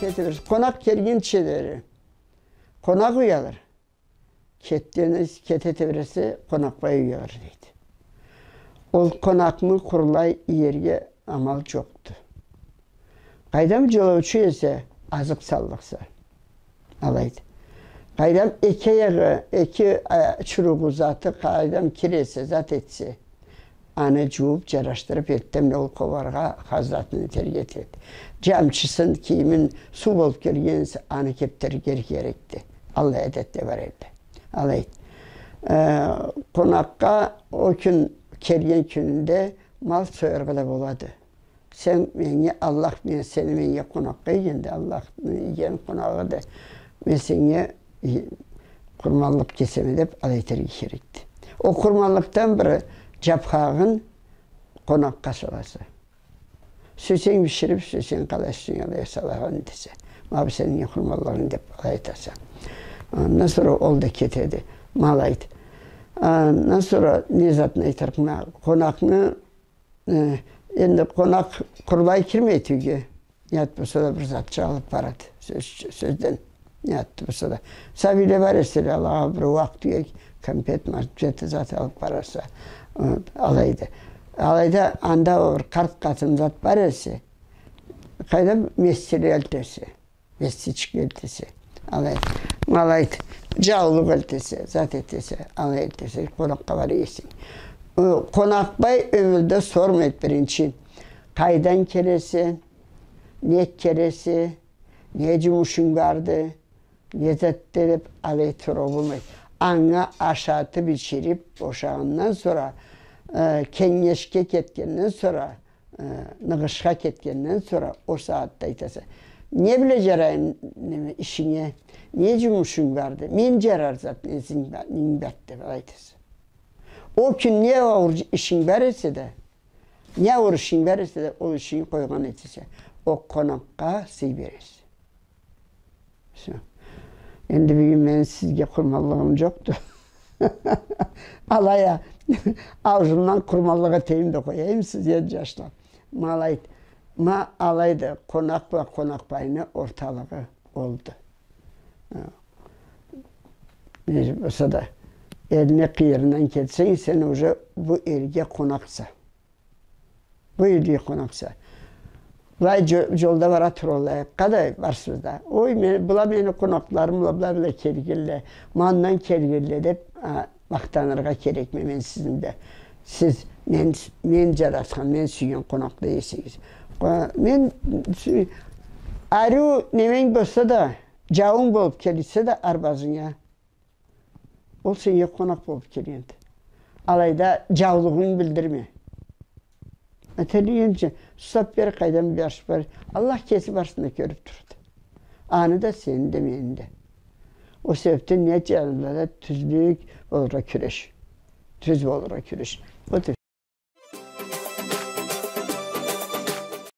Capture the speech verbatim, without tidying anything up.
Кете берсе, къонакъ келгинчи дери. Къонакъ уялыр. Кетгени, кете тебресе, къонакъбай уялыр, дейди. Ол къонакъны къурлай иерге амал джокъду. Къайдам, джолоучу эсе, азыкъ саллыкъса. Алайды. Къайдам, эки аягъы, эки, а, чуругъу, заты, къайдам, кир эсе, зат этсе, аны джууп, джарашдырып, эртденбла ол къобаргъа хаззатын этерге этеди. Джамчысын, кийимин, суу болуп келген эсе, аны кептерге керекди. Аллай адет да бар эди. Алайды. Э, къонакъгъа ол кюн келген кюнюнде мал сояргъа да болады. Сен меннге, Аллах, мен сени меннге къонакъгъа ийгенде, Аллахны ийген къонагъыды. Мен сеннге и-, къурманлыкъ кесеме деп, алай этерге керекди. Ол къурманлыкъдан бир джапхагъын къонакъгъа саласа. Сюйсенг биширип, сюйсенг къалай сюйсенг алай салагъын десе. Ма бу сени къурманлыгъынг деп алай айтаса. Андан сора ол да кетеди. Ма алайды. Андан сора не затын айтырыкъма, къонакъны Э, энди къонакъ къурлай кирмейди юйге. Нят болса да бир затчыкъ алып барады. Сёз, сёзден. Нят болса да. Сабийле бар эселе, алагъа бир уакъ тюек, конфет, манфет зат алып бараса. Э, алайды. Алайда анда бир къарт къатын зат бар эсе, къайда, месчиле элтесе. Местичик элтесе, алай, ма алайды, джаулукъ элтесе, зат этесе, алай элтесе, къонакъгъа бара эсенг. Э, къонакъбай ёмюрде сормайды биринчи. Къайдан келесе, нек келесе, не джумушунг барды, не затды деп, алай соруу болмайды. Анга ашатып, ичирип бошагъандан сора, э, кенгешге кетгенден сора, э, ныгъышха кетгенден сора, ол сагъатда айтаса. Не бла джарайым, неме, ишинге, не джумушунг барды, мен джарар зат, не зинг ба-, ненг барды деп айтаса. Ол кюн не ауур ишинг бар эсе да, не ауур ишинг бар эсе да, ол ишинги къойгъан этесе, ол къонакъгъа сый бересе. Всё. Энди бюгюн мени сизге къурманлыгъым джокъду. Алай а, аузумдан къурманлыкъ этейим да къояйым сизге, джашла. Ма алайды. Ма алайды, къонакъ бла къонакъбайны орталыгъы олду. Хы. Не болса да, элни къыйырындан кетсенг, сен уже бу элге къонакъса. Бу элге къонакъса. Былай джо-, джолда бара тургъанлай, къайда барсыз да? Ой, мен, была мени къонакъларым, была, была, была келгенле, мандан келгенле деп, а, махтаныргъа керекме мен сизни да. Сиз мен, мен джаратхан, мен сюйген къонакъла эсегиз. Къо-, мен сю-, ариу неменг болса да, джауунг болуп келсе да арбазынга. Ол сеннге къонакъ болуп келгенди. Алайда джаулугъунгу билдирме. Этелигинчи, сусап бер, къайдан бир ашып бар. Аллах кеси барысын да кёрюп турады. Аны да, сени да, мени да. Ол себепден не джаныбызда да тюзлюк болургъа кюреш. Тюз болургъа кюреш. Ол